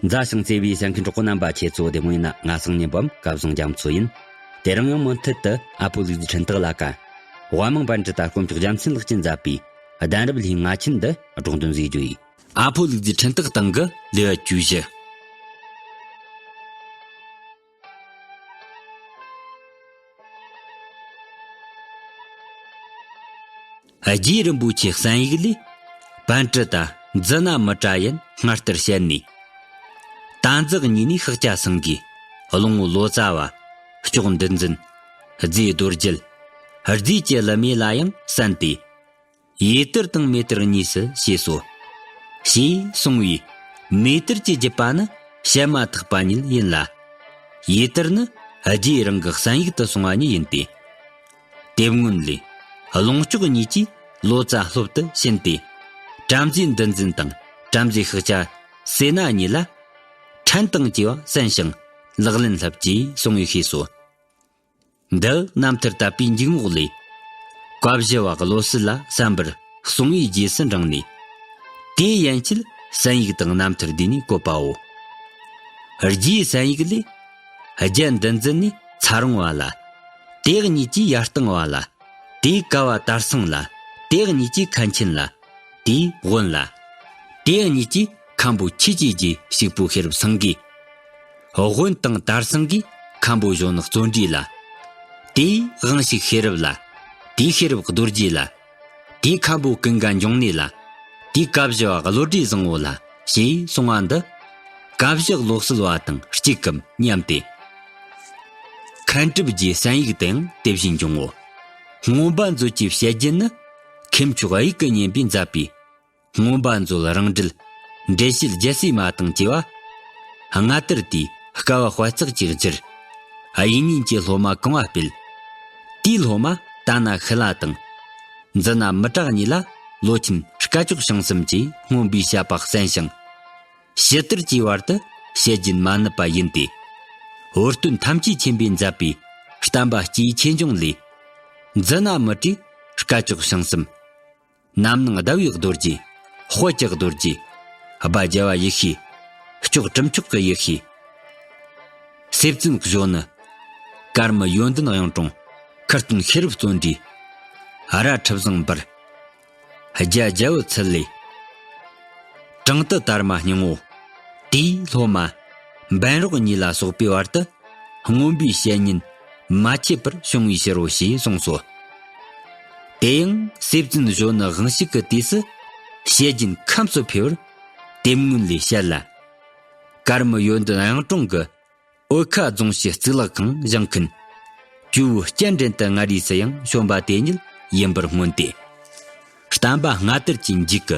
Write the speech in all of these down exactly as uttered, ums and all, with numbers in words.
མཛའ་ཞིང་བརྩེ་བའི་གསན་མཁན་གྲོགས་པོ་རྣམ་པ་ཁྱེད་ཚོ་བདེ་མོ་ཡིན་ན། ང་སང་ཉིན་བམ་སྐལ་བཟང་རྒྱ་མཚོ་ཡིན། དེ་རིང་ཡང་མུ་མཐུད་དུ་ཨ་ཕོ་ལུག་རྫི་འཕྲིན་སྟེགས་ལ་ཀ། དབའ་མང་པཎ་གྲུ་དང་དཀོན་མཆོག་རྒྱལ་མཚན་ལགས་ཀྱིས་མཛད་པའི་གདན་རབས་ལྷའི་ང་ཆེན་འདི་སྒྲོག་འདོན་ཟིག་རྒྱུ་ཡིན། ཨ་ཕོ་ལུག་རྫི་འཕྲིན་སྟེགས་སྟེང་གི་ལེའུ་བཅུ་བཞི། རྗེ་རིན་པོ་ཆེ་གསན་ཡིག་ལས། པཎ་གྲུ་དང་ཛི་ན་མི་ཏྲ་ཡན་སྔར་ལྟར་བཤད་ནས། དྭ་ཛི་གཉིས་ནས་ཤཱཀྱ་སེང་གེ། ཀློང་ལོ་ཙཱ་བ། སྐྱོགས་འདུལ་འཛིན། རྫས་རྡོ་རྗེ། རྫས་ཀྱི་ལི་མེ་ལ་ཡང་གསན་ཏེ། ཡེ་དར་དང་མེ་དར་གཉིས་སུ་ཕྱེས་སོ། ཞེས་གསུངས་པས། མེ་དར་གྱི་བརྒྱུད་པ་ནི་བཤད་མ་ཐག་པ་ཉིད་ཡིན་ལ། ཡེ་དར་ནི་རྗེ་རང་གི་གསན་ཡིག་ཏུ་སོང་བ་ཉིད་ཡིན་ཏེ། དེ་སྔོན་ལས་ཀློང་སྐྱོགས་གཉིས་ཀྱིས་ལོ་ཙཱ་སློབ་ཏུ་ཕྱིན་ཏེ། བྲམ་ཟེ་འདུལ་འཛིན་དང་བྲམ་ཟེ་ཤཱཀྱ་སེ་ན་གཉིས་ལ་ཕྲན་དང་བཅས་པ་གསན་ཞིང་ལག་ལེན་བསླབས་ཀྱིས་གསུངས་པའི་ཤེས་སོ། འདི་རྣམ་ཐར་དད་པའི་འཇུག་ངོགས་ལས། བཀའ་བཞི་པ་བློ་གསལ་ལ་གསན་པར་གསུང་བའི་རྗེས་སུ་འབྲངས་ནས། དེའི་ཡན་ཆད་གསན་ཡིག་དང་རྣམ་ཐར་འདི་ནས་བཀོད་པའོ། རྗེའི་གསན་ཡིག་ལས། རྒྱལ་འདུལ་འཛིན་ནས་ཚ་རོང་བ་ལ། དེ་གཉིས་ཀྱིས་ཡར་ལྟེང་བ་ལ། དེའི་ཀ་བ་དར་སེང་ལ། དེ་གཉིས་ཀྱིས་མཁན་ཆེན་ལ། དེའི་དབོན་ལ། དེ་གཉིས་ཀྱིས་མཁན་པོ་ཆོས་ཀྱི་རྗེ་ཕྱུག་པོ་ཤེས་རབ་སེང་གེ། དབོན་དང་དར་སེང་གིས་མཁན་པོ་གཞོན་ནུ་བརྩོན་འགྲུས་ལ། དེའི་དབང་ཕྱུག་ཤེས་རབ་ལ། དེའི་ཤེས་རབ་རྡོ་རྗེ་ལ། དེའི་མཁན་པོ་ཀུན་དགའ་འབྱུང་གནས་ལ། དེའི་བཀའ་བཞི་པ་བློ་གྲོས་བཟང་པོ་ལ། ཞེས་གསུངས་པ་འདི། བཀའ་བཞི་བློ་གསལ་བ་དང་གཅིག་གམ་མཉམ་སྟེ། མཁན་སྒྲུབ་རྗེའི་གསན་ཡིག་ཏུ་ཡང་དེ་བཞིན་འབྱུང་ངོ་། མངོན་པ་མཛོད་ཀྱི་བཤད་རྒྱུན་ནི། མཁས་མཆོག་དབྱུག་གུ་སྙན་པས་མཛད་པའི། མངོན་པ་མཛོད་རང་འགྲེལ། འགྲེལ་བཤད་རྒྱལ་སྲས་མ་དང་བཅས་པ། སྔ་དར་དུས་དཀའ་བ་དཔལ་བརྩེགས་ཀྱིས་བསྒྱུར། དབྱིག་གཉེན་གྱི་སློབ་མ་གང་བ་སྤེལ། དེའི་སློབ་མ་ཏཱ་ན་ཤི་ལ་དང་། ཛི་ན་མི་ཏྲ་གཉིས་ལ་ལོ་ཆེན་སྐ་ཅོག་བྱང་སེམས་ཀྱིས་མངོན་པའི་བཤད་པ་གསན་ཞིང་། ཕྱི་དར་གྱི་བར་དུ་བཤད་རྒྱུན་མ་ནུབ་པ་ཡིན་ཏེ། འུར་སྟོན་ཐམས་ཅད་མཁྱེན་པས་མཛད་པའི་བསྟན་པ་སྤྱིའི་ཆོས་འབྱུང་ལས། ཛི་ན་མི་ཏྲའི་སྐ་ཅོག་བྱང་སེམས། རྣམ་སྣང་ཟླ་བའི་རྡོ་རྗེ། དཔལ་གྱི་རྡོ་རྗེ། སྦ་རྒྱལ་བ་ཡེ་ཤེས། སྐྱོགས་གྲུབ་མཆོག་གི་ཡེ་ཤེས། སེ་བཙུན་གཞོན་ནུ། ཀརྨ་ཡོན་ཏན་གཡུང་དྲུང་། ཁུར་སྟོན་ཤེས་རབ་བརྩོན་འགྲུས། ར་ཁྲི་བཟང་འབུར། རྒྱ་རྒྱལ་པོ་ཚུལ་ལས། དྲང་དུ་དར་མ་སྙིང་པོ། དེའི་སློབ་མ། འབན་རོག་གཉིས་ལ་སོགས་པའི་བར་དུ། མངོན་པའི་བཤད་ཉན་མ་ཆད་པར་བྱུང་བའི་ཕྱིར་རོ་ཞེས་གསུངས་སོ། དེ་ཡང་སེ་བཙུན་གཞོན་ནུ་དབང་ཕྱུག་གི་དུས་སུ་བཤད་རྒྱུན་ཁམས་སུ་འཕེལ་བར་དེབ་སྔོན་ལས་བཤད་ལ། ཀརྨ་ཡོན་ཏན་གཡུང་དྲུང་གི་འོལ་ཁ་རྫོང་ཕྱི་གཙུག་ལག་ཁང་བཞེངས་མཁན། ཇོ་བོ་སྤྱན་འདྲེན་དུ་མངའ་རིས་སུ་ཡང་བྱོན་པ་དེ་ཉིད་ཡིན་པར་མངོན་ཏེ། བསྟན་པ་སྔ་དར་གྱི་མཇུག་གི་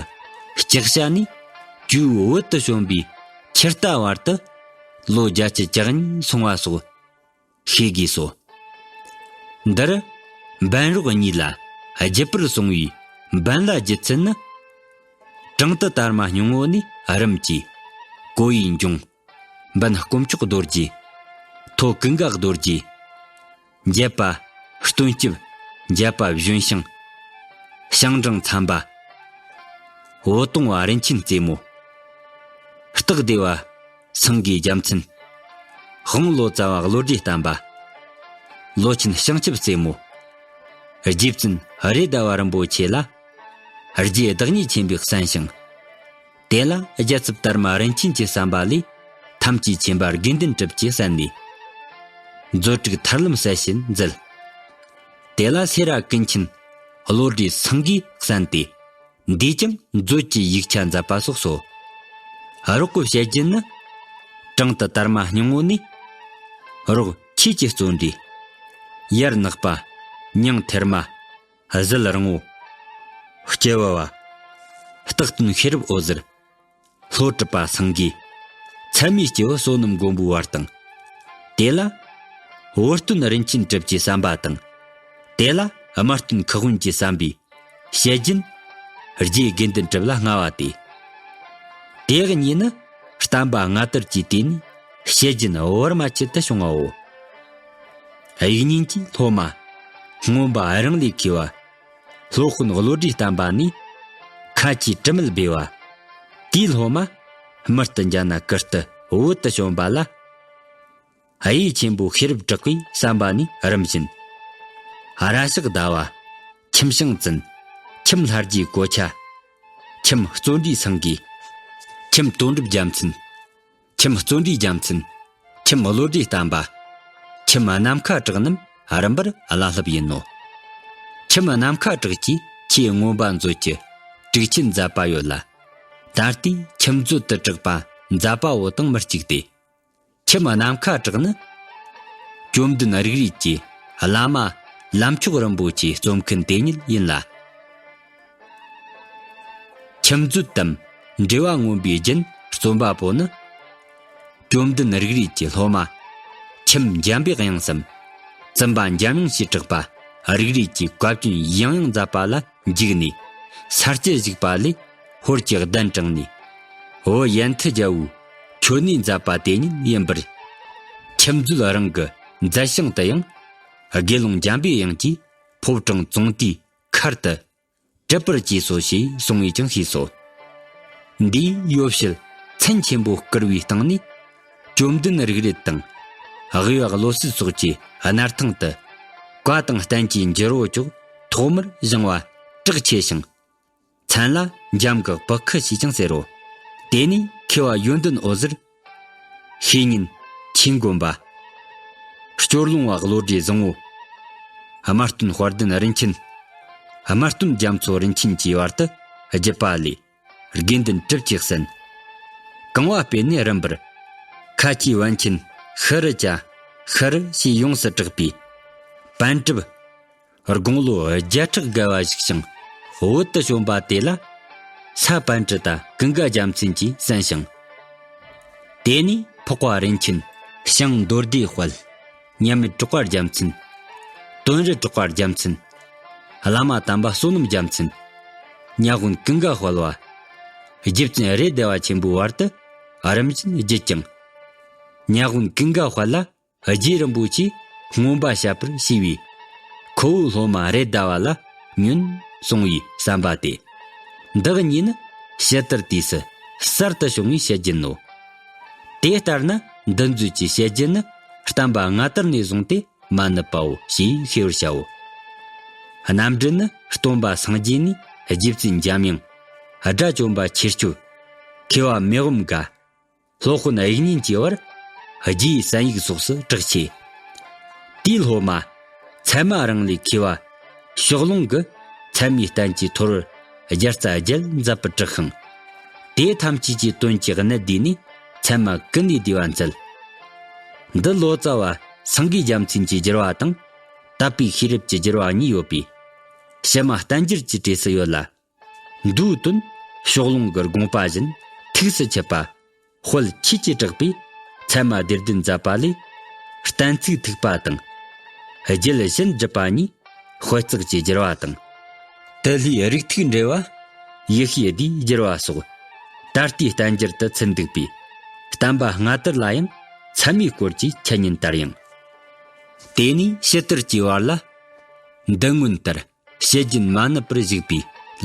ལྕགས་བྱ་ནས་ཇོ་བོ་བོད་དུ་བྱོན་པའི་ཕྱི་ཟླ་བར་དུ་ལོ་བརྒྱད་ཅུ་གྱ་གཉིས་སོང་བ་སོགས། ཤེས་དགོས་སོ། འདིར་འབན་རོག་གཉིས་ལ་རྒྱུད་པར་གསུངས་པའི་འབན་བླ་རྒྱུད་ཚན་ནི། དྲང་དུ་དར་མ་སྙིང་པོ་ནས་རིམ་གྱིས། གོ་ཡི་འབྱུང་། འབན་དཀོན་མཆོག་རྡོ་རྗེ། ཐོ་ཀུན་དགའ་རྡོ་རྗེ། འཇད་པ་སྟོན་སྐྱིབས། འཇད་པ་བཞོན་ཤིང་། ཞང་འབྲང་ཚན་པ། བོ་དོང་བ་རིན་ཆེན་རྩེ་མོ། སྟག་སྡེ་བ་སེང་གེ་རྒྱལ་མཚན། དབང་ལོ་ཙཱ་བ་བློ་གྲོས་བརྟན་པ། ལོ་ཆེན་བྱང་ཆུབ་རྩེ་མོ། རྗེ་བཙུན་རེད་མདའ་བ་རིན་པོ་ཆེ་ལ། རྗེ་བདག་ཉིད་ཆེན་པོས་གསན་ཞིང་། དེ་ལ་རྒྱལ་ཚབ་དར་མ་རིན་ཆེན་གྱི་བསམ་པ་ལས། ཐམས་ཅད་མཁྱེན་པ་དགེ་འདུན་གྲུབ་ཀྱིས་གསན་ནས། མཛོད་དྲུག་ཐར་ལམ་གསལ་བྱེད་མཛད། དེ་ལ་སེ་ར་ཀུན་མཁྱེན་བློ་གྲོས་སེང་གེས་གསན་ཏེ། འདིས་ཀྱང་མཛོད་ཀྱི་ཡིག་ཆ་མཛད་པ་སོགས་སོ། རོགས་ཀྱི་བཤད་རྒྱུན་ནི། དྲང་དུ་དར་མ་སྙིང་པོ་ནས། རོགས་ཁྱེད་ཀྱི་བརྩོན་འགྲུས། ཡར་ནག་པ། ཉང་ཐེར་མ། ཟིལ་རིང་བོ། སྐྱེ་བོ་བ། སྟག་སྟོན་ཤེས་རབ་འོད་ཟེར། ལྷོ་གྲུབ་པ་སེང་གེ། ཚད་མའི་སྐྱེས་བུ་བསོད་ནམས་མགོན་པོའི་བར་དང་། དེ་ལ། བུ་སྟོན་རིན་ཆེན་གྲུབ་ཀྱི་བསམ་པ་དང་། དེ་ལ་མ་སྟོན་ཁུ་དབོན་གྱི་བསམ་པའི། བཤད་རྒྱུན། རྗེ་དགེ་འདུན་གྲུབ་ལ་མངའ་བ་སྟེ། དེ་གཉིས་ནི་བསྟན་པ་སྔ་དར་གྱི་དུས་ནས་བཤད་རྒྱུན་བར་མ་ཆད་དུ་བྱུང་བའོ། དབྱིག་གཉེན་གྱི་སློབ་མ། མངོན་པ་རང་ལས་མཁས་པ། སློབ་དཔོན་བློ་གྲོས་བརྟན་པ་ནས། ཁ་ཆེའི་དྲི་མེད་སྦས་པ། དེའི་སློབ་མ། དམུ་རྟུལ་འཇའ་ན་ཀིརྟི་བོད་དུ་བྱོན་པ་ལ། གཡས་ཆེན་པོ་ཤེས་རབ་གྲགས་པའི་བསམ་པ་ནས་རིམ་བཞིན། ར་ཤག་ཟླ་བ། ཁྱིམ་ཞང་བཙུན། ཁྱིམ་ལྷ་རྗེ་གོ་ཆ། ཁྱིམ་བརྩོན་འགྲུས་སེང་གེ། ཁྱིམ་དོན་གྲུབ་རྒྱལ་མཚན། ཁྱིམ་བརྩོན་འགྲུས་རྒྱལ་མཚན། ཁྱིམ་བློ་གྲོས་བསྟན་པ། ཁྱིམ་ནམ་མཁའ་གྲགས་རྣམས་རིམ་པར་བླ་སློབ་ཡིན་ནོ། ཁྱིམ་ནམ་མཁའ་གྲགས་ཀྱིས་ཆེས་མངོན་པ་མཛོད་ཀྱི་དྲུག་ཆེན་མཛད་པ་ཡོད་ལ། ད་ལྟའི་ཁྱིམ་མཛོད་དུ་གྲགས་པ་མཛད་པ་བོ་དང་མི་གཅིག་སྟེ། ཁྱིམ་ནམ་མཁའ་གྲགས་ནི། བཅོམ་ལྡན་རིག་རིས་ཀྱི་བླ་མ་ལམ་མཆོག་རིན་པོ་ཆེའི་རྩོམ་མཁན་དེ་ཉིད་ཡིན་ལ། ཁྱིམ་མཛོད་དམ་འགྲེལ་བ་མངོན་པའི་རྒྱན་རྩོམ་པ་པོ་ནི། བཅོམ་ལྡན་རིག་རིས་ཀྱི་སློབ་མ། ཁྱིམ་འཇམ་པའི་དབྱངས་སམ། བཙུན་པ་འཇམ་དབྱངས་ཞེས་གྲགས་པ་རིག་རིས་ཀྱི་བཀའ་བཀྱོན་ཡང་ཡང་མཛད་པ་ལ་འཇིགས་ནས། ས་སྐྱ་བཞུགས་པ་ལས་ཧོར་གྱི་གདན་དྲངས་ནས། བོད་ཡན་ཐི་རྒྱལ་པོའི་ཁྱོན་ནས་མཛད་པ་དེ་ཉིད་ཡིན་པར། ཁྱིམ་མཛོད་རང་གི་མཛད་བྱང་དུ་ཡང་། དགེ་སློང་འཇམ་པའི་དབྱངས་ཀྱིས་ཕོ་བྲང་ཙོང་ཏིའི་མཁར་དུ། གྲུབ་པར་བྱས་སོ་ཞེས་གསུངས་པས་ཀྱང་ཤེས་སོ། འདིའི་ཡོ་བྱད་མཚན་ཆེན་པོ་བསྐུར་བའི་སྟེང་ནས། བཅོམ་ལྡན་རིག་རིས་དང་། དབུས་པ་བློ་གསལ་སོགས་ཀྱི་སྣར་ཐང་དུ། བཀའ་དང་བསྟན་བཅོས་འགྱུར་བ་ཅོག་ཐོག་མར་བཞེངས་པ་གྲགས་ཆེ་ཞིང་། མཚན་ལ་འཇམ་གི་བུ་ཁུ་ཞེས་ཀྱང་ཟེར་རོ། དེ་ནས་མཁས་པ་ཡོན་ཏན་འོད་ཟེར། ཤེས་གཉེན་ཆོས་མགོན་པ། སྐྱོར་ལུང་བ་བློ་གྲོས་བཟང་པོ། དམར་སྟོན་དཔལ་ལྡན་རིན་ཆེན། དམར་སྟོན་རྒྱ་མཚོ་རིན་ཆེན་གྱི་བར་དུ་བརྒྱུད་པ་ལས། དགེ་འདུན་གྲུབ་ཀྱི་གསན། གང་བ་སྤེལ་ནས་རིམ་པར། ཁ་ཆེའི་པཎ་ཆེན་ཤྲཱི་ཀྱ། ཤྲཱི་ཞེས་ཡོངས་སུ་གྲགས་པའི། པཎ་གྲུབ། དགུང་ལོ་བརྒྱ་ཕྲག་བརྒལ་བ་བཞུགས་ཤིང་བོད་དུ་བྱོན་པ་དེ་ལ། ས་པཎ་གྲུབ་དང་ཀུན་དགའ་རྒྱལ་མཚན་གྱིས་གསན་ཞིང་། དེ་ནས་འཕགས་པ་རིན་ཆེན་ཞང་མདོ་སྡེ་དཔལ། མཉམ་མེད་གྲགས་པ་རྒྱལ་མཚན། དོན་རི་གྲགས་པ་རྒྱལ་མཚན། བླ་མ་དམ་པ་བསོད་ནམས་རྒྱལ་མཚན། ཉ་དབོན་ཀུན་དགའ་དཔལ་བ། རྗེ་བཙུན་རེད་མདའ་བ་ཆེན་པོའི་བར་དུ་རིམ་བཞིན་བརྒྱུད་ཀྱང་། ཉ་དབོན་ཀུན་དགའ་དཔལ་ལ་རྗེ་རིན་པོ་ཆེས་མངོན་པ་བཤད་པར་བྱས་པས། ཁོ་བོའི་སློབ་མ་རེད་མདའ་བ་ལ་ཉོན་གསུང་བའི་བསམ་པ་སྟེ། འདི་གཉིས་ནི་ཕྱི་དར་དུས་སུ་གསར་དུ་བྱུང་བའི་བཤད་རྒྱུན་ནོ། དེ་ལྟར་ན་འདི་མཛོད་ཀྱི་བཤད་རྒྱུན་ནི་བསྟན་པ་སྔ་དར་ནས་བཟུང་སྟེ་མ་ནུབ་པའོ་ཞེས་ཤེས་པར་བྱའོ། རྣམ་འགྲེལ་ནི་སྟོན་པ་སངས་རྒྱས་ནས་རྗེ་བཙུན་འཇམ་དབྱངས། དགྲ་བཅོམ་པ་ཆོས་སྐྱོབ། མཁས་པ་མི་འམ་དགའ། སློབ་དཔོན་དབྱིག་གཉེན་གྱི་བར་རྗེའི་བསྟན་ཡིག་སོགས་སུ་གྲགས་ཆེ། དེའི་སློབ་མ་ཚད་མ་རང་ལས་མཁས་པ་ཕྱོགས་ལྷུང་གིས་ཚད་མའི་བསྟན་བཅོས་ཐོར་བུར་བརྒྱ་རྩ་བརྒྱད་མཛད་པར་གྲགས་ཤིང་། དེ་ཐམས་ཅད་ཀྱི་དོན་གྱི་གནད་བསྡུས་ནས་ཚད་མ་ཀུན་ནས་བསྡུས་པ་མཛད། འདི་ལོ་ཙཱ་བ་སེང་གེ་རྒྱལ་མཚན་གྱི་བསྒྱུར་བ་དང་། དད་པའི་ཤེས་རབ་ཀྱི་བསྒྱུར་བ་གཉིས་ཡོད་པས། ཕྱི་མ་བསྟན་འགྱུར་གྱི་གྲས་སུ་ཡོད་ལ། མདོའི་དོན་ཕྱོགས་ལྷུང་གི་དགོངས་པ་བཞིན་ཐུགས་སུ་ཆུད་པ། དཔལ་ཆོས་ཀྱི་གྲགས་པས་ཚད་མ་སྡེ་བདུན་མཛད་པ་ལས། གཏན་ཚིགས་ཐིགས་པ་དང་། རྒྱུད་བཞིན་སྒྲུབ་པ་གཉིས་དཔལ་བརྩེགས་ཀྱི་བསྒྱུར་བ་དང་། དེ་ལྷའི་རིགས་ཐིགས་འགྲེལ་བ། ཡེ་ཤེས་སྡེའི་བསྒྱུར་བ་སོགས། ད་ལྟའི་བསྟན་འགྱུར་དུ་ཚུད་འདུག་པས། བསྟན་པ་སྔ་དར་ལ་ཡང་ཚད་མའི་སྐོར་གྱི་འཆད་ཉན་དར་ཡང་། དེ་ནས་ཕྱི་དར་གྱི་བར་ལ། འདི་སྔོན་ལྟར། བཤད་རྒྱུན་མ་ནུབ་པར་བཞུགས་པའི་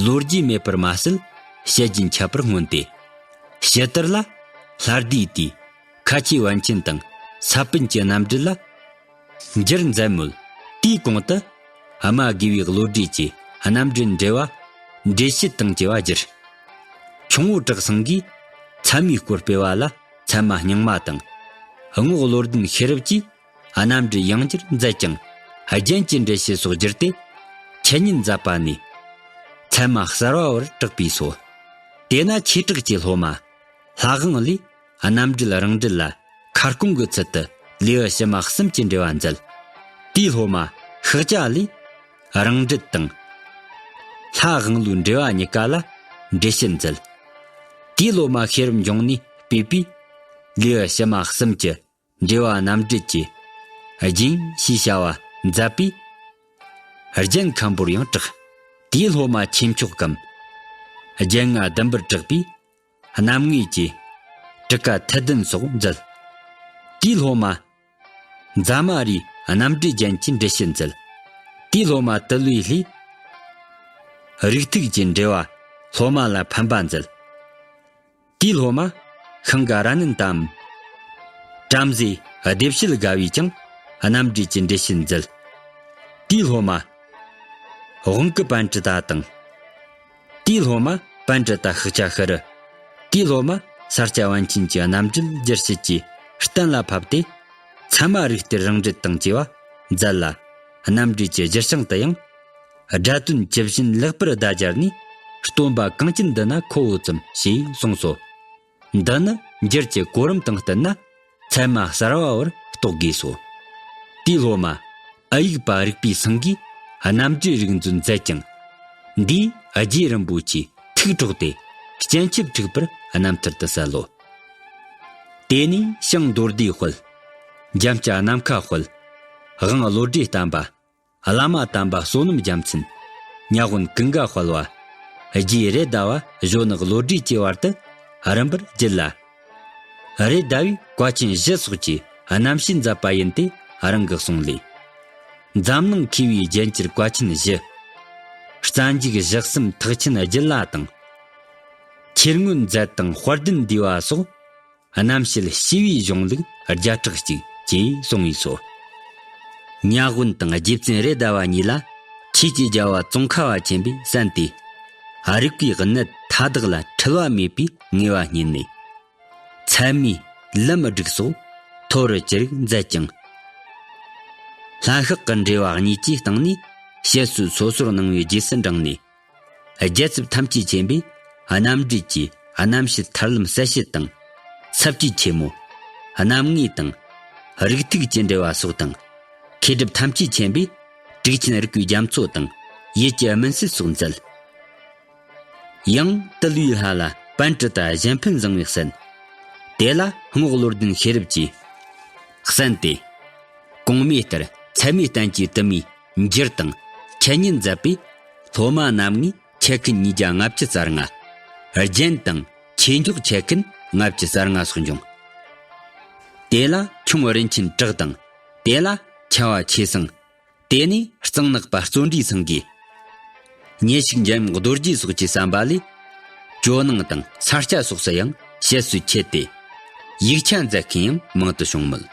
ལོ་རྒྱུས་མེད་པར་མ་ཟད། བཤད་རྒྱུན་ཁྱབ་པར་མངོན་ཏེ། ཕྱི་དར་ལ་ལྷ་སྡེའི་དུས་ཁ་ཆེའི་པཎ་ཆེན་དང་ས་པཎ་གྱི་རྣམ་འགྲེལ་ལ། འགྱུར་མཛད་མོད། དེའི་གོང་དུ་ཨ་མ་དགེ་བའི་བློ་གྲོས་ཀྱི་རྣམ་འགྲེལ་འགྲེལ་བ་འགྲེལ་བཤད་དང་བཅས་པ་བསྒྱུར། ཁྱུང་པོ་གྲགས་སེང་གིས་ཚད་མའི་སྐོར་སྤེལ་བ་ལ་ཚད་མ་རྙིང་མ་དང་། རྔོག་བློ་ལྡན་ཤེས་རབ་ཀྱིས། རྣམ་འགྲེལ་ཡང་བསྒྱུར་མཛད་ཀྱང་རྒྱན་གྱི་འགྲེལ་བཤད་སོགས་བསྒྱུར་ཏེ་འཆད་ཉན་མཛད་པ་ནས། ཚད་མ་གསར་བ་བར་གྲགས་པས་སོ། དེས་ན་ཆོས་གྲགས་ཀྱི་སློབ་མ་ལྷ་དབང་ལས་རྣམ་འགྲེལ་རང་འགྲེལ་ལ་ཁ་སྐོང་གི་ཚུལ་དུ་ལེའུ་ཕྱི་མ་གསུམ་གྱི་འགྲེལ་བ་མཛད། དེའི་སློབ་མ་ཤཱཀྱ་ལས་རང་འགྲེལ་དང་། ལྷ་དབང་ལུའི་འགྲེལ་བ་གཉིས་ཀ་ལ་འགྲེལ་བཤད་མཛད། དེའི་སློབ་མ་ཤེས་རབ་འབྱུང་གནས་སྤོས་པས་ལེའུ་ཕྱི་མ་གསུམ་གྱི་འགྲེལ་བ་རྣམ་འགྲེལ་གྱི་རྒྱན་ཞེས་བྱ་བ་མཛད་པས། རྒྱན་མཁན་པོར་ཡང་གྲགས། དེའི་སློབ་མ་ཆོས་མཆོག་གམ། རྒྱན་ལྔ་བདུན་པར་གྲགས་པས། རྣམ་ངེས་ཀྱི་ཊཱི་ཀ་ཐེར་བདུན་སོགས་མཛད། དེའི་སློབ་མ་ཛ་མ་རིའི་རྣམ་འགྲེལ་རྒྱན་གྱི་འགྲེལ་བཤད་མཛད། དེའི་སློབ་མ་ཏུ་ལའི་ལྷས་རིགས་ཐིགས་ཀྱི་འགྲེལ་བ་སློབ་མ་ལ་ཕན་པ་མཛད། དེའི་སློབ་མ་ ཤིང་གི་ར་ནན་དམ། བྲམ་ཟེ་ལྡེ་བཤེས་དགའ་བས་ཀྱང་རྣམ་འགྲེལ་གྱི་འགྲེལ་བཤད་མཛད། དེའི་སློབ་མ་དབང་སྐུ་པཎྜི་ཏ་དང་། དེའི་སློབ་མ་པཎྜི་ཏ་ཤཱཀྱ་ཤྲཱི། དེའི་སློབ་མ་ས་སྐྱ་པཎ་ཆེན་གྱི་རྣམ་འགྲེལ་བསྒྱུར་བྱེད་ཀྱི་གཏན་ལ་ཕབ་སྟེ། ཚད་མ་རིགས་གཏེར་རང་འགྲེལ་དང་བཅས་པ་མཛད་ལ། རྣམ་འགྲེལ་གྱི་རྒྱུད་བྱང་དུ་ཡང་། སྒྲ་དོན་ཇི་བཞིན་ལེགས་པར་བརྡ་སྦྱར་ནས། སྟོན་པ་གངས་ཅན་འདི་ན་ཁོ་བོ་ཙམ་ཞེས་གསུངས་སོ། འདི་ནི་འགྱུར་གྱི་གོ་རིམ་དང་བསྟུན་ན་ཚད་མ་གསར་བ་བར་རྟོགས་དགོས་སོ། དེའི་སློབ་མ་ཨ་ཡིག་པ་རིག་པའི་སེང་གེས་རྣམ་འགྲེལ་རིག་མཛོད་མཛད་ཀྱང་། འདིས་རྗེ་རིན་པོ་ཆེའི་ཐུགས་འཕྲོག་སྟེ་སྤྱན་ཆབ་འཁྲིགས་པར་རྣམ་ཐར་དུ་གསལ་ལོ། དེ་ནས་ཞིང་མདོ་སྡེ་དཔལ། འཇམ་སྐྱ་ནམ་མཁའ་དཔལ། དབང་བློ་གྲོས་བརྟན་པ། བླ་མ་དམ་པ་བསོད་ནམས་རྒྱལ་མཚན། ཉ་དབོན་ཀུན་དགའ་དཔལ་བ། རྗེ་རེད་མདའ་བ་གཞོན་ནག་བློ་གྲོས་བཅས་བར་དུ་རིམ་པར་བརྒྱུད་ལ། རེད་མདའ་བས་བཀའ་ཆེན་བཞི་སོགས་ཀྱི་རྣམ་བཤད་མཛད་པ་ཡིན་ཏེ་རང་གི་གསུང་ལས། འཛམ་གླིང་མཁས་པའི་རྒྱན་གྱུར་བཀའ་ཆེན་བཞི། རྩ་འཇུག་བཞག་གསུམ་ཐེག་ཆེན་རྒྱུད་བླ་དང་། ཁྱེར་མངོན་མཛད་དང་དཔལ་ལྡན་འདུས་པ་སོགས། རྣམ་བཤད་ཞི་བའི་གཞུང་ལུགས་བརྒྱ་ཕྲག་གཅིག་ཅེས་གསུངས་པས་སོ། ཉ་དབོན་དང་རྗེ་བཙུན་རེད་མདའ་བ་གཉིས་ལ་ཆོས་ཀྱི་རྒྱལ་བ་ཙོང་ཁ་པ་ཆེན་པོས་གསན་ཏེ། རིག་པའི་གནད་མཐའ་དག་ལ་འཁྲུལ་བ་མེད་པའི་ངེས་པ་རྙེད་ནས། ཚད་མའི་ལམ་སྒྲིག་སོགས་མཐོ་རུ་ཅི་རིགས་མཛད་ཅིང་། ལྷ་ཤཱཀ་གི་འགྲེལ་བ་གཉིས་ཀྱི་སྟེང་ནས་བཤད་སྲོལ་སོ་སོར་སྣང་བའི་རྗེས་སུ་འབྲངས་ནས། རྒྱལ་ཚབ་ཐམས་ཅད་མཁྱེན་པའི་རྣམ་འགྲེལ་གྱི་རྣམ་བཤད་ཐར་ལམ་གསལ་བྱེད་དང་། ཚབ་ཀྱི་ཆེན་མོ། རྣམ་ངེས་དང་། རིགས་ཐིགས་ཀྱི་འགྲེལ་བ་སོགས་དང་། མཁས་གྲུབ་ཐམས་ཅད་མཁྱེན་པའི་དྲུག་ཆེན་རིག་པའི་རྒྱ་མཚོ་དང་ཡིད་ཀྱི་སྨིན་བྱེད་སོགས་མཛད། ཡང་དུལ་བའི་ལྷ་ལ་པཎྜི་ཏ་གཞན་ཕན་བཟང་བས་གསན། དེ་ལ་རྔོག་བློ་ལྡན་ཤེས་རབ་ཀྱིས་གསན་ཏེ། གོང་མའི་ལྟར་ཚད་མའི་བསྟན་བཅོས་དུ་མའི་འགྱུར་དང་ཁྱད་ཉིད་མཛད་པས། སློབ་མ་རྣམ་ངེས་ཆེ་མཁན་ཉིས་བརྒྱ་ལྔ་བཅུ་རྩ་ལྔ། རྒྱན་དང་ཆོས་འཇོག་ཆེ་མཁན་ལྔ་བཅུ་རྩ་ལྔ་སོགས་འབྱུང་། དེ་ལ་ཁྱུང་རིན་ཆེན་གྲགས་དང་། དེ་ལ་ཁྱ་བ་ཆོས་སེང་། དེ་ནས་གཙང་ནག་པ་བརྩོན་འགྲུས་སེང་གེ། ཉེ་ཞིག་འཇམ་དབྱངས་རྡོ་རྗེ་སོགས་ཀྱིས་བསམ་པ་ལས། ཇོ་ནང་དང་ས་སྐྱ་སོགས་སུ་ཡང་བཤད་སྲོལ་ཆད་དེ། ཡིག་ཆ་མཛད་མཁན་ཡང་མང་དུ་བྱུང་མོད།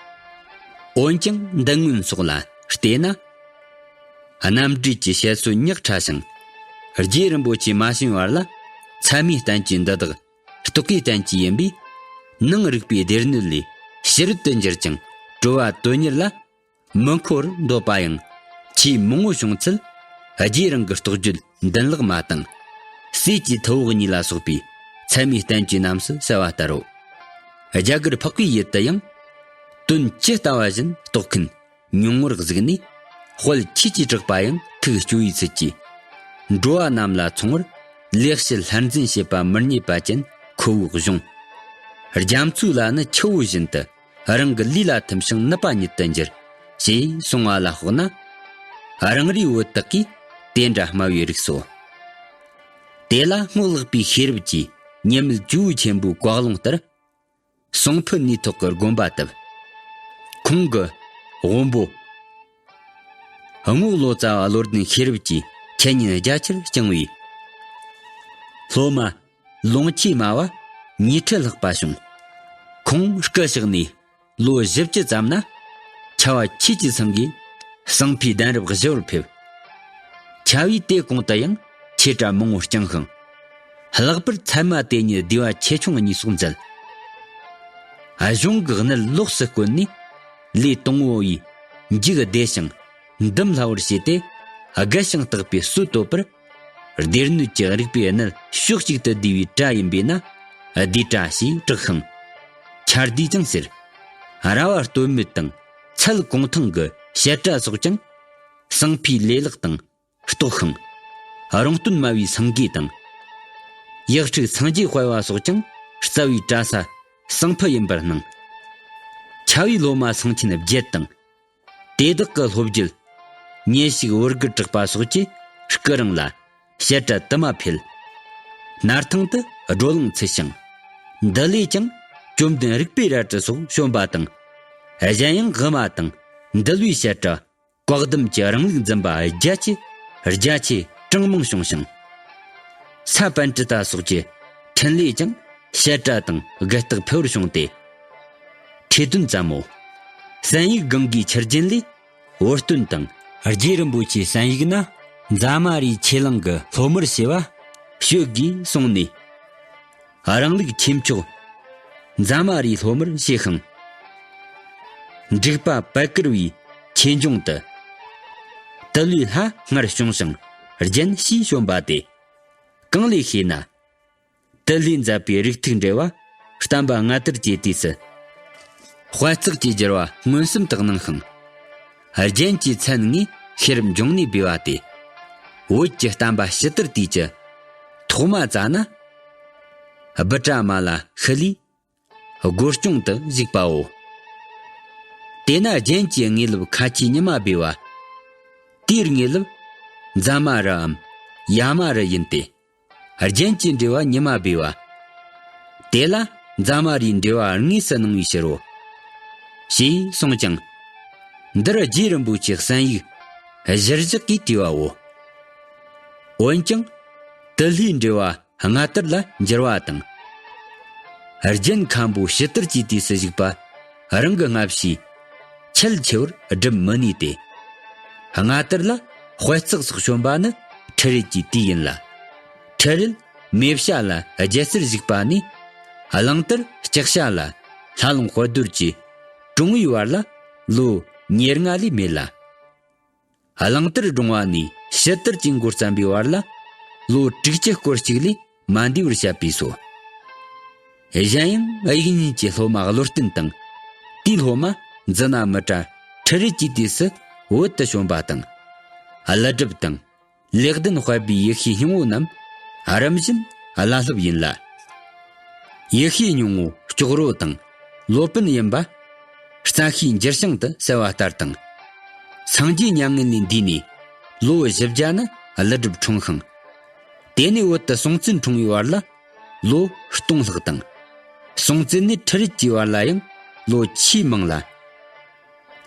འོན་ཀྱང་འདི་སྔོན་སོགས་ལ་བལྟས་ན། རྣམ་འགྲེལ་གྱི་བཤད་སྲོལ་ཉག་ཕྲ་ཞིང་། རྗེ་རིན་པོ་ཆེ་མ་བྱོན་བར་ལ་ཚད་མའི་བསྟན་བཅོས་འདི་དག་རྟོག་གེའི་བསྟན་བཅོས་ཡིན་པས། ནང་རིག་པའི་སྡེ་སྣོད་ལས་ཕྱི་རོལ་དུ་འགྱུར་ཅིང་གྲོལ་བ་དོན་གཉེར་ལ་མི་མཁོ་བར་འདོད་པ་ཡང་ཆེས་མང་བོ་བྱུང་ཚུལ། རྗེ་རང་གི་རྟོགས་བརྗོད་མདུན་ལེགས་མ་དང་། སྲས་ཀྱི་ཐུ་བོ་གཉིས་ལ་སོགས་པའི་ཚད་མའི་བསྟན་བཅོས་རྣམས་སུ་གསལ་བ་ལྟར་རོ། རྒྱ་གར་འཕགས་པའི་ཡུལ་དུ་ཡང་། དོན་ཇི་ལྟ་བ་བཞིན་རྟོགས་མཁན་ཉུང་ངུར་གཟིགས་ནས། དཔལ་ཆོས་ཀྱི་གྲགས་པ་ཡང་ཐུགས་སྐྱོ་བའི་ཚུལ་གྱིས། འགྲོ་བ་རྣམས་ལ་མཚུངས་པར་ལེགས་བཤད་ལྷར་འཛིན་བྱེད་པ་མི་རྙེད་པ་ཅན་ཁོ་བོའི་གཞུང་། རྒྱ་མཚོ་ལ་ནི་ཆུ་བོ་བཞིན་དུ། རང་གི་ལུས་ལ་ཐིམ་ཞིང་ནུབ་པ་ཉིད་དུ་འགྱུར། ཞེས་གསུངས་པ་ལ་དཔགས་ན། རང་རེའི་བུ་དག་གིས་དེ་འདྲ་སྨྲ་བའི་རིགས་སོ། དེ་ལ་རྔོག་ལགས་པའི་ཤེས་རབ་ཀྱིས་ཉེ་མེད་ཇོ་བོ་ཆེན་པོའི་བཀའ་ལུང་ལྟར། གསང་ཕུ་ནུས་ཐོག་གི་དགོན་པ་བཏབ། ཁོང་གི་དབོན་པོ་རྔོག་ལོ་ཙཱ་བ་བློ་ལྡན་ཤེས་རབ་ཀྱིས་འཆད་ཉན་རྒྱ་ཆེར་བསྐྱངས་པས། སློབ་མ་ལོངས་སྐྱེས་སྨྲ་བ་ཉི་ཁྲི་ལྷག་པ་བྱུང་། ཁོང་སྐུ་གཤེགས་ནས་ལོ་བཞི་བཅུ་ཙམ་ན། ཁྱ་བ་ཆོས་ཀྱི་སེང་གེས་གསང་ཕུའི་གདན་རབས་བཞི་བར་ཕེབས། ཁྱ་བོས་དེ་གོང་དུ་ཡང་ཆོས་གྲྭ་མང་བོ་བསྐྱངས་ཤིང་། ལྷག་པར་ཚད་མ་དེ་ཉིད་སྡེ་བ་ཆེ་ཆུང་གཉིས་སོགས་མཛད། གཞུང་གི་གནད་ལོགས་སུ་བཀོད་ནས། ལས་དང་པོ་བའི་མཇུག་བདེ་ཞིང་འདུམ་སླ་བར་བྱས་ཏེ། རྒལ་ཞིང་བརྟག་པའི་སྲོལ་བཏོད་པར། སྡེ་སྣོད་ཀྱི་རིག་པའི་གནད་ཕྱོགས་གཅིག་ཏུ་བསྡུས་པའི་གྲྭ་ཡིན་པས་ན། སྡེ་གྲྭ་ཞེས་གྲགས་ཤིང་། ཁྱ་སྡེ་ཀྱང་ཟེར། ར་བ་སྟོད་སྨད་དང་ཚལ་གུང་ཐང་གི་བཤད་གྲྭ་སོགས་ཀྱང་། གསང་ཕུའི་ལེ་ལག་དང་རྟོགས་ཤིང་། རོང་སྟོན་སྨྲ་བའི་སེང་གེ་དང་། ཡག་ཕྲུག་སངས་རྒྱས་དཔལ་བ་སོགས་ཀྱང་རྩ་བའི་གྲྭ་ས་གསང་ཕུ་ཡིན་པར་སྣང་། ཁྱ་བོའི་སློབ་མ་སེང་ཆེན་བརྒྱད་དང་། དེ་དག་གི་སློབ་བརྒྱུད། ཉེ་ཞིག་བུ་དགུ་གྲགས་པ་སོགས་ཀྱིས་སྐུ་རིང་ལ་བཤད་གྲྭ་དུ་མ་འཕེལ། སྣར་ཐང་དུ་བགྲོ་གླེང་ཚུད་ཞིང་། འདི་ལས་ཀྱང་བཅོམ་ལྡན་རིག་པའི་རལ་གྲི་སོགས་བྱོན་པ་དང་། གཞན་ཡང་དབུ་མ་དང་འདུལ་བའི་བཤད་གྲྭ། བཀའ་གདམས་ཀྱི་རིང་ལུགས་འཛིན་པ་རྒྱ་ཆེ་རྒྱ་ཆེ་གྲངས་མང་བྱུང་ཞིང་། ས་པཎྜི་ཏ་སོགས་ཀྱི་འཕྲིན་ལས་ཀྱང་ བཤད་གྲྭ་དང་དགའ་རྟགས་འཕེལ་བར་བྱུང་སྟེ། ཁྲི་སྟོན་ཙམ་མོ། བསམ་ཡས་སྒང་གའི་ཆུ་རྒྱུན་ལས་བོད་སྟོན་དང་། རྗེ་རིན་པོ་ཆེའི་བསམ་ཡས་ན་མཛའ་མ་རིའི་ཆོས་གླིང་གི་སློབ་མར་བྱས་པ་ཞུ་དགོས་གསུངས་ནས། རང་ལུགས་ཆོས་ཕྱོགས་མཛའ་མ་རིའི་སློབ་མར་བྱས་ཤིང་། འབྲུག་པ་པད་དཀར་བའི་ཆོས་འབྱུང་དུ། དུ་ལུས་ལྷ་སྔར་བྱུང་ཞིང་རྒྱན་ཞེས་བྱོན་པ་སྟེ། གང་ལས་ཤེ་ན། དུ་ལྷས་མཛད་པའི་རིགས་ཐིགས་འགྲེལ་བ་བསྟན་པ་སྔ་དར་གྱི་དུས་སུ། དཔལ་བརྩེགས་ཀྱི་བསྒྱུར་བ་མངོན་སུམ་དུ་གནང་ཞིང་། རྒྱན་གྱི་མཚན་ངོས་ཤེས་རབ་འབྱུང་གནས་སྦས་པ་སྟེ། བོད་ཀྱི་བསྟན་པ་ཕྱི་དར་དུས་ཀྱི་ཐོག་མ་རྩ་ན། སྦི་ཏྲ་མ་ལ་ཤི་ལའི་སྒོ་སྐྱོང་དུ་བཞུགས་པའོ། དེས་ན་རྒྱན་གྱི་དངོས་ལུགས་ཁ་ཆེའི་ཉི་མ་སྦས་པ། དེའི་དངོས་ལུགས་མཛའ་མ་རུའམ་ཡ་མ་རུ་ཡིན་ཏེ། རྒྱན་གྱི་འགྲེལ་བ་ཉི་མ་སྦས་པ། དེ་ལ་མཛའ་མ་རིའི་འགྲེལ་བ་དངོས་སུ་གནང་བའི་ཕྱིར་རོ། ཞེས་གསུངས་ཀྱང་། འདིར་རྗེ་རིན་པོ་ཆེའི་བསམ་ཡས་གཞིར་བཞག་གིས་བྲིས་པའོ། འོན་ཀྱང་། དུ་ལྷའི་འགྲེལ་བ་སྔ་དར་ལ་འགྱུར་བ་དང་། རྒྱན་མཁན་པོ་ཕྱི་དར་གྱི་དུས་སུ་བཞུགས་པ་རང་གི་སྔ་ཕྱིའི་ཁྱད་ཆེ་བར་སྒྲུབ་མི་ནུས་ཏེ། སྔ་དར་ལ་དཔལ་བརྩེགས་སོགས་བྱོན་པ་ནི་ཁྲི་རལ་གྱི་དུས་ཡིན་ལ། ཁྲི་རལ་མེ་བྱ་ལ་རྒྱལ་སར་བཞུགས་པ་ནས། གླང་དར་ལྕགས་བྱ་ལ་ལྷ་ལུང་དཔལ་རྡོར་གྱི་དྲུང་བའི་བར་ལ་ལོ་ཉེར་ལྔ་ལས་མེད་ལ། གླང་དར་སྒྲུང་བ་ནས་ཕྱི་དར་གྱི་མགོ་བརྩམས་པའི་བར་ལ་ལོ་དྲུག་ཅུ་སྐོར་གཅིག་ལས་མ་འདས་པར་བཤད་པས་སོ། གཞན་ཡང་དབྱིག་གཉེན་གྱི་སློབ་མ་བློ་བརྟན་དང་། དེའི་སློབ་མ་ཛི་ན་མི་ཏྲ་ཁྲི་རལ་གྱི་དུས་སུ་བོད་དུ་བྱོན་པ་དང་། ཀླུ་སྒྲུབ་དང་། ལེགས་ལྡན་དཔལ་བེའི་ཡེ་ཤེས་སྙིང་པོ་རྣམས་རིམ་བཞིན་བླ་སློབ་ཡིན་ལ། ཡེ་ཤེས་སྙིང་པོ་ལྕོག་རོ་དང་ལོ་པཎ་ཡིན་པ། རྩ་ཤེའི་འགྱུར་བྱང་དུ་གསལ་བ་ལྟར་དང་། སངས་རྒྱས་མྱ་ངན་ལས་འདས་ནས་ལོ་བཞི་བརྒྱ་ན་ཀླུ་སྒྲུབ་འཁྲུངས་ཤིང་། དེ་ནས་བོད་དུ་སྲོང་བཙན་འཁྲུངས་པའི་བར་ལ་ལོ་སྟོང་ལྷག་དང་། སྲོང་བཙན་ནས་ཁྲི་རལ་གྱི་བར་ལ་ཡང་ལོ་ཆེས་མང་ལ།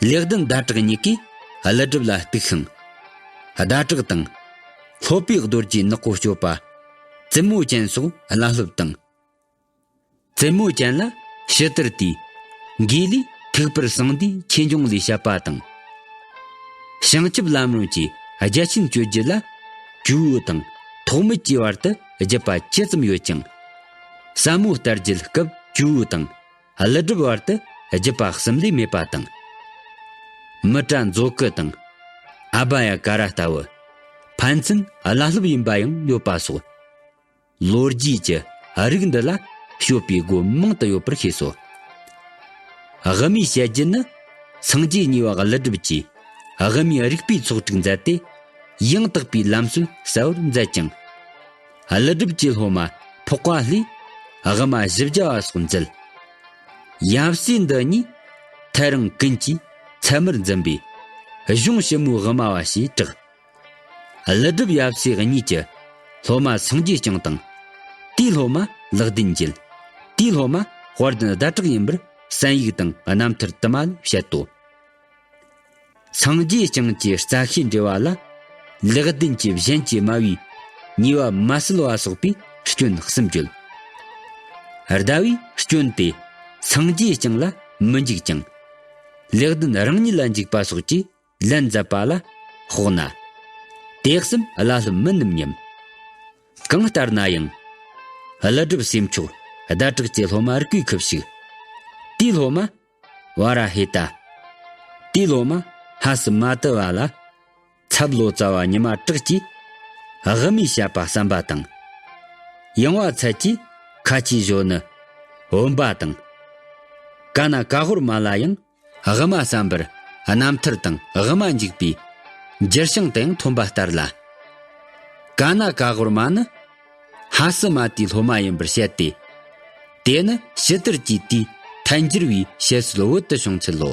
ལེགས་ལྡན་ཟླ་གྲགས་གཉིས་ཀས་ཀླུ་སྒྲུབ་ལ་གཏུགས་ཤིང་། ཟླ་གྲགས་དང་། སློབ་པའི་རྡོ་རྗེ་ནག་པོ་སྤྱོད་པ། བཙུན་མོ་ཅན་སོགས་བླ་སློབ་དང་། བཙུན་མོ་ཅན་ལ་ཕྱི་དར་དུས་འགོས་ལས་ཐུག་པར་གསང་འདུས་ཆོས་འབྱུང་ལས་བཤད་པ་དང་། བྱང་ཆུབ་ལམ་རིམ་གྱི་རྒྱ་ཆེན་སྤྱོད་རྒྱུད་ལ་ཇོ་བོ་དང་ཐོགས་མེད་ཀྱི་བར་དུ་བརྒྱུད་པ་ཇི་ཙམ་ཡོད་ཀྱང་། ཟབ་མོ་ལྟ་རྒྱུད་སྐབས་ཇོ་བོ་དང་། ཀླུ་སྒྲུབ་བར་དུ་བརྒྱུད་པ་གསུམ་ལས་མེད་པ་དང་། མི་ཏྲ་མཛོ་ཀུ་དང་ཨ་བྷ་ཡ་ཀ་ར་ལྟ་བུ་ཕན་ཚུན་བླ་སློབ་ཡིན་པ་ཡང་ཡོད་པ་སོགས། ལོ་རྒྱུས་ཀྱི་རིགས་འདི་ལ་དཔྱོད་པའི་སྒོ་མང་དུ་ཡོད་པར་ཤེས་སོ། དབུ་མའི་བཤད་རྒྱུད་ནི་སངས་རྒྱས་གཉིས་པ་ཀླུ་སྒྲུབ་ཀྱིས་དབུ་མའི་རིགས་པའི་ཚོགས་དྲུག་མཛད་དེ། ཡང་དག་པའི་ལམ་སྲོལ་གསལ་བར་མཛད་ཅིང་། ཀླུ་སྒྲུབ་ཀྱི་སློབ་མ་འཕགས་པ་ལྷས་དབུ་མ་བཞི་བརྒྱ་བ་སོགས་མཛད། ཡབ་སྲས་འདི་གཉིས་ཐལ་རང་ཀུན་གྱིས་ཚད་མར་འཛིན་པའི་གཞུང་ཞིབ་མོའི་དབུ་མ་བ་ཞེས་གྲགས། ཀླུ་སྒྲུབ་ཡབ་སྲས་གཉིས་ཀྱི་སློབ་མ་སངས་རྒྱས་བསྐྱངས་དང་། དེའི་སློབ་མ་ལེགས་ལྡན་འགྱེད། དེའི་སློབ་མ་དཔལ་ལྡན་ཟླ་གྲགས་ཡིན་པར་བསམ་ཡིག་དང་རྣམ་ཐར་དུ་མ་ལས་བཤད་དོ། སངས་རྒྱས་བསྐྱངས་ཀྱི་རྩ་ཤེའི་འགྲེལ་བ་ལ། ལེགས་ལྡན་གྱི་གཞན་གྱིས་སྨྲ་བའི་ཉེས་པ་མ་སེལ་བ་སོགས་པའི་སྐྱོན་གསུམ་བརྗོད། ཟླ་བའི་སྐྱོན་དེ་སངས་རྒྱས་བསྐྱངས་ལ་མི་འཇིགས་ཀྱང་། ལེགས་ལྡན་རང་ཉིད་ལ་འཇིགས་པ་སོགས་ཀྱིས་ལན་མཛད་པ་ལ་དཔོག་ན། དེ་གསུམ་བླ་སློབ་མིན་ནམ་སྙམ། གང་ལྟར་ན་ཡང་། ཀླུ་སྒྲུབ་སྲས་མཆོག་ཟླ་གྲགས་ཀྱི་སློབ་མ་རིགས་པའི་ཁུ་བྱུག། དེའི་སློབ་མ་བ་ར་ཧེ་ཏ། དེའི་སློབ་མ་ཧ་སི་མ་ཏི་བ་ལ། ཚབ་ལོ་ཙཱ་བ་ཉི་མ་གྲགས་ཀྱིས་དབུ་མའི་བཤད་པ་བསམ་པ་དང་། ཡང་བ་ཚལ་གྱིས་ཁ་ཆེའི་གཞོན་ནུ་བུམ་པ་དང་། ཀ་ན་ཀ་ཧོར་མ་ལ་ཡང་། དབུ་མ་བསམ་པར་རྣམ་ཐར་དང་དབུ་མ་འཇུག་པའི་འགྱུར་བྱང་དུ་ཡང་ཐོན་པ་ལྟར་ལ། ཀ་ན་ཀ་ཧོར་མ་ནི་ཧ་སི་མ་ཏའི་སློབ་མ་ཡིན་པར་བཤད་དེ། དེ་ནི་ཕྱི་དར་གྱི་དུས་ཐལ་འགྱུར་བའི་བཤད་སྲོལ་བོད་དུ་བྱུང་ཚུལ་ལོ།